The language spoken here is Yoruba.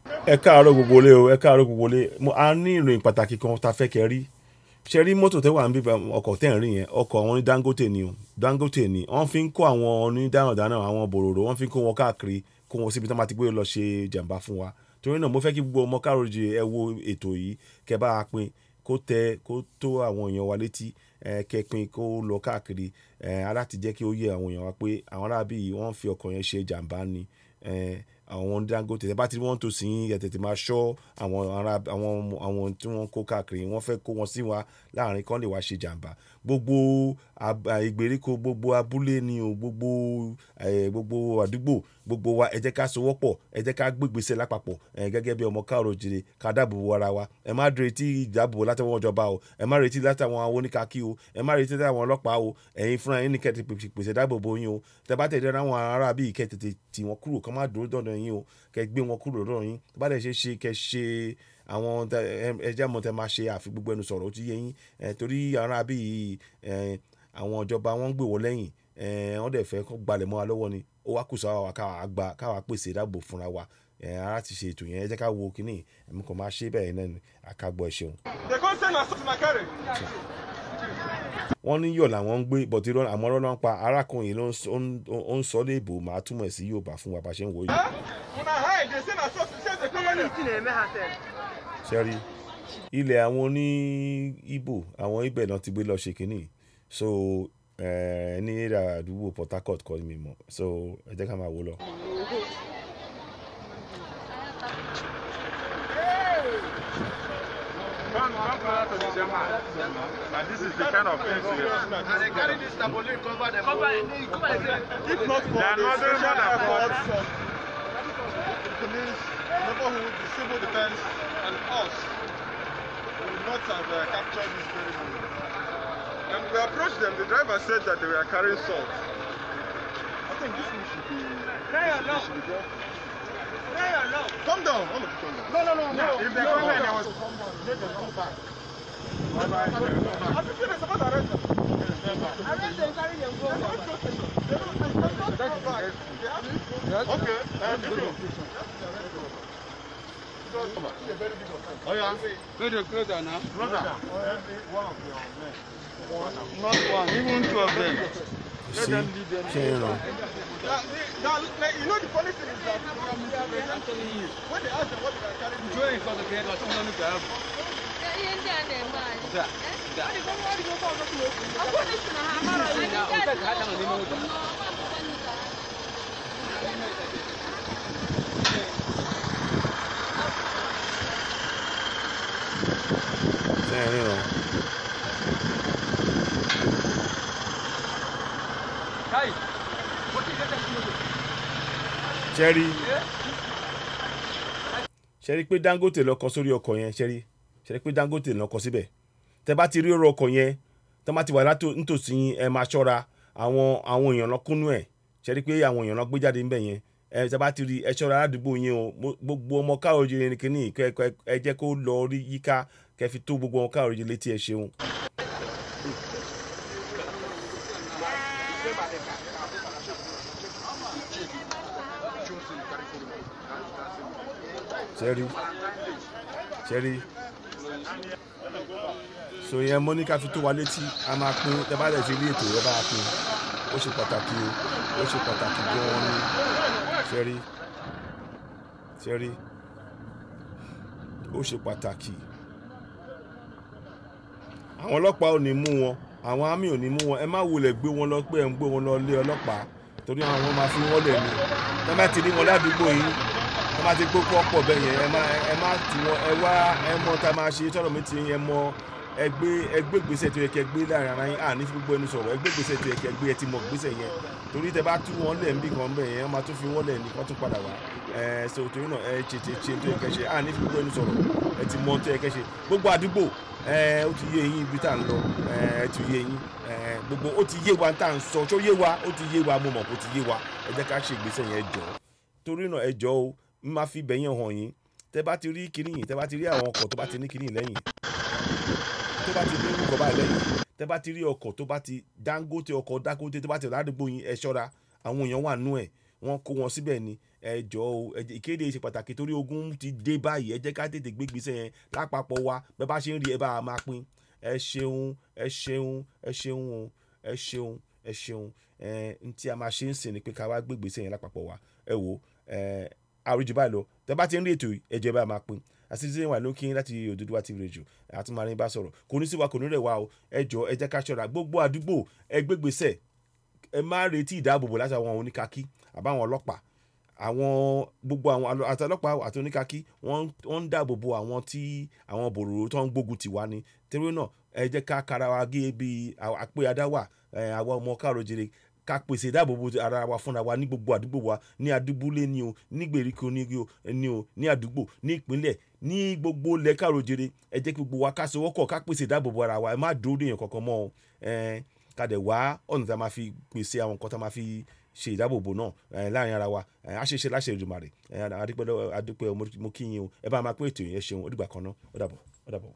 Ẹ káàárọ̀ gbogbo ilé o, ẹ káàárọ̀ gbogbo ilé. A ní ìròyìn pàtàkì kan tá a fẹ́ kẹ́ rí. Ṣe rí mọ́tò tẹ́ wà ń bíbá, ọkọ̀ tẹ́ ń rí yẹn, ọkọ̀ àwọn ní Dangote ni o. Dangote ni wọ́n fi ń kó àwọn onídàánádáná, àwọn bòròrò, wọ́n fi ń kó wọn káàkiri, kó wọn síbi tí wọ́n bá ti gbé lọ ṣe jàǹbá fún wa. Torí náà mo fẹ́ kí gbogbo ọmọ káàárọ̀ oòjíire ẹ wo ètò yìí, kẹ́ bá a pín, kó tẹ kó tó àwọn èèyàn wa létí, ẹ kẹ́ pín kó lọ káàkiri, ẹ aláti jẹ́ kí ó yé àwọn èèyàn wa pé àwọn aráabí yìí wọ́n fi ọkọ̀ yẹn ṣe jàǹbá ni. Àwọn Dangote tẹ́ bá ti rí wọ́n tó sí yín, ẹ tètè máa ṣọ́ àwọn ará, àwọn tí wọ́n kó káàkiri, wọ́n fẹ́ kó wọn sí wa láàrin kán lè wá ṣe jàǹbá. Gbogbo ìgbèríko, gbogbo abúlé ni o, gbogbo àdúgbò, gbogbo wa ẹ jẹ́ ká sowọ́pọ̀, ẹ jẹ́ ká gbégbèsè lápapọ̀, gẹ́gẹ́ bí ọmọ káàárọ̀ oòjíire, ká dáàbò bo ara wa. Ẹ má retí ìdáàbò látọwọ́ ìjọba o, ẹ má retí látàwọn oníkakí o, ẹ má retí látàwọn ọlọ́pàá o. Ẹ̀yin fúnra yín ní kẹ́ tètè pèsè ìdáàbò bo yín o. Tẹ́ bá tẹ̀lé àwọn ará bíi kẹ́ tètè tì wọ́n kúrò, kán má dúró dọ̀dọ̀ yín o, kẹ́ gbé wọn kúrò lọ́dọ̀ yín. Tó bá dẹ̀ ṣe ṣe kẹ́ ṣe àwọn ẹ jẹ́ mọ̀ tẹ́ máa ṣe àfi gbogbo ẹnu sọ̀rọ̀, ó ti yé yín. Torí ará bíi, àwọn ìjọba wọ́n ń gbé wọn lẹ́yìn, wọ́n dẹ̀ fẹ́ kó gbalẹ̀ mọ́ wa lọ́wọ́ ni. Ó wá kù sáwà wa káwa gba, káwa pèsè ìdáàbò fúnra wa. Ara ti ṣe ètò yẹn, ẹ jẹ́ ká wo kíní, èmi kò máa ṣe bẹ́ẹ̀ náà ni, àkàgbọ̀ ẹ ṣeun. They come send us to carry. Wọ́n ní yọ̀ làwọn ń gbé, but irọ́, àmọ́ irọ́ ló ń pa. Arákùnrin yìí ló ń sọ léèbó, màá túmọ̀ sí Yorùbá fún wa bá ṣe ń wò yìí. Una hide, they say na so, say they come in. Ṣẹ́rí, ilẹ̀ àwọn ní Ìgbò, àwọn ibẹ̀ náà ti gbé lọ ṣe kínní. So ní area àdúgbò Port Harcourt kọ́ mi mọ̀. So ẹ jẹ́ ká máa wò lọ. And this is the kind of things we And they carry this tarpaulin cover them. Cover it. If not for They are the not doing special more than efforts of the police, neighborhood, the civil defense, and us, we would not have captured this very moment. And we approached them. The driver said that they were carrying salt. I think this one should be. This should be careful. Come down, all of you come down. No. If they come down, they will come down. Let them come back. I think they're supposed to arrest them. Arrest them, carry them, go. They don't go station. They don't go back. They have to go. Okay. Oh yeah. Go to closer now. Brother, every one of your men. Not one, even two of them. See, ṣé ń ràn? Like, you know, the funny thing is that they are misrepresenting you. When they ask them what they are carrying, Join for the creator, someone look at. Ṣé ń ríran? Ṣẹ́rí, ṣẹ́rí pé Dangote ló kọ sórí ọkọ̀ yẹn, ṣẹ́rí, ṣẹ́rí pé Dangote ló kọ síbẹ̀. Tẹ́ bá ti rí ọ̀rọ̀ ọkọ̀ yẹn, tẹ́ bá ti wà nítòsí yín, ẹ máa ṣọ́ra. Àwọn èèyàn ló kúnnú ẹ̀. Ṣẹ́rí pé àwọn èèyàn ló gbé jáde níbẹ̀ yẹn. Tẹ́ bá ti rí, ẹ ṣọ́ra ládùúgbò yín o. Gbogbo ọmọ káàárọ̀ oòjíire ní kíní, ẹ jẹ́ kó lọ rí yíká, kẹ́ fi tó gbogbo ọmọ káàárọ̀ oòjíire létí, ẹ ṣeun. Ṣẹ́rí, ṣẹ́rí. So yẹn mo ní ká fi tó wa létí, a máa pín, tẹ́ bá dẹ̀ ti rí ètò, ẹ bá a pín. Ó ṣe pàtàkì o, ó ṣe pàtàkì gan-an ni. Ṣẹ́rí, ṣẹ́rí. Ó ṣe pàtàkì. Àwọn ọlọ́pàá ò ní mú wọn, àwọn army ò ní mú wọn. Ẹ má wulẹ̀ gbé wọn lọ pé ẹ ń gbé wọn lọ lé ọlọ́pàá, torí àwọn máa fi wọ́n lẹ̀ ni. Tẹ́ bá ti rí wọn ládùúgbò yín, tẹ́ bá ti gbó kó pọ̀ bẹ́ẹ̀ yẹn, ẹ má tì wọ́n, ẹ wá, ẹ mọ tá a máa ṣe tọ́rọ̀ mi ti yín, ẹ mọ, ẹ gbé, ẹ gbé ìgbésẹ̀ tó yẹ kẹ́ gbé láàrin ara yín. À ní fi gbogbo ẹnu sọ̀rọ̀, ẹ gbé ìgbésẹ̀ tó yẹ kẹ́ gbé, ẹ ti mọ ìgbésẹ̀ yẹn. Torí tẹ́ bá tú wọn lẹ̀ níbì kan bẹ́ẹ̀ yẹn, wọ́n máa tún fi wọ́n lẹ̀ ní kán tún padà wá. So torí náà ẹ tètè ṣe tó yẹ kẹ́ ṣe. À ní fi gbogbo ẹnu sọ̀rọ̀, ẹ ti mọ tó yẹ kẹ́ ṣe. Gbogbo àdúgbò, ó ti yé yín ibi tá à ń lọ, ẹ ti yé yín. Gbogbo ó ti yé wa tá à ń sọ, ṣó yé wa, ó ti yé wa, mo mọ̀ kó ti yé wa. Ẹ jẹ́ ká ṣe ìgbésẹ̀ yẹn jọ. Torí náà ẹ jọ̀ọ́ o, n máa fi ibẹ̀ yẹn hàn yín. Tẹ́ bá ti rí kíní yìí, tẹ́ bá ti rí àwọn ọkọ̀ tó bá ti ní kíní lẹ́yìn, tó bá ti ní orúkọ báyìí lẹ́yìn, tẹ́ bá ti rí ọkọ̀ tó bá ti Dangote, ọkọ̀ Dangote tó bá ti ládùúgbò yín, ẹ ṣọ́ra. Àwọn èèyàn wà nú ẹ̀, wọ́n kó wọn síbẹ̀ ni. Ẹ jọ̀ọ́ o, ìkéde ṣe pàtàkì torí ogun ti dé báyìí. Ẹ jẹ́ ká tètè gbé ìgbésẹ̀ yẹn lápapọ̀ wa. Bẹ́ẹ̀ bá ṣe ń rí, ẹ bá a máa pín. Ẹ ṣeun, ẹ ṣeun, ẹ ṣeun o, ẹ ṣeun, ẹ ṣeun. Ẹ n tí a máa ṣe ń sìn ni pé ká wá gbé ìgbésẹ̀ yẹn lápapọ̀ wa. Ẹ wò ẹ, àròjù báyìí lọ. Tẹ bá ti ń rí ètò yìí, ẹ jẹ́ bá a máa pín. Àti wà lókè láti Odùduwà TV Radio àti máa ní bá sọ̀rọ̀. Kò ní sí wa, kò ní rẹ̀ wá o. Ẹ jọ̀ọ́, ẹ jẹ́ ká ṣọ́ra. Gbogbo àdúgbò, ẹ gbé ìgbésẹ̀. Ẹ má retí ìdáàbòbò láti àwọn oníkakí àbáwọn ọlọ́pàá. Àwọn gbogbo àwọn àtọlọ́pàá àti oníkakí, wọ́n ń dáàbò bo àwọn tí àwọn bòròrò tó ń gbógun tì wá ni. Torí náà, ẹ jẹ́ ká kára wa gé bí àpé adáwà. Àwa ọmọ káàró jire, ká pèsè ìdáàbòbò ara wa fúnra wa ní gbogbo àdúgbò wa, ní adúbúlé ni o, ní gbèríko ni o, ní àdúgbò, ní ìpínlẹ̀, ní gbogbo ilẹ̀ káàró jire. Ẹ jẹ́ kí gbogbo wa ká sowọ́pọ̀, ká pèsè ìdáàbòbò ara wa. Ẹ má dúró dèèyàn kankan mọ́ o. Ká dẹ̀ wá ọ̀nà tí a máa fi pèsè àwọn nǹkan tí a máa fi ṣe ìdáàbòbò náà láàrin ara wa. A ṣe é ṣe láṣẹ Èdùmàrè. Adúpẹ́, adúpẹ́, mo kí yín o. Ẹ bá máa pín ètò yẹn. Ṣeun, ó dìgbà kan náà. Ó dàbọ̀, ó dàbọ̀.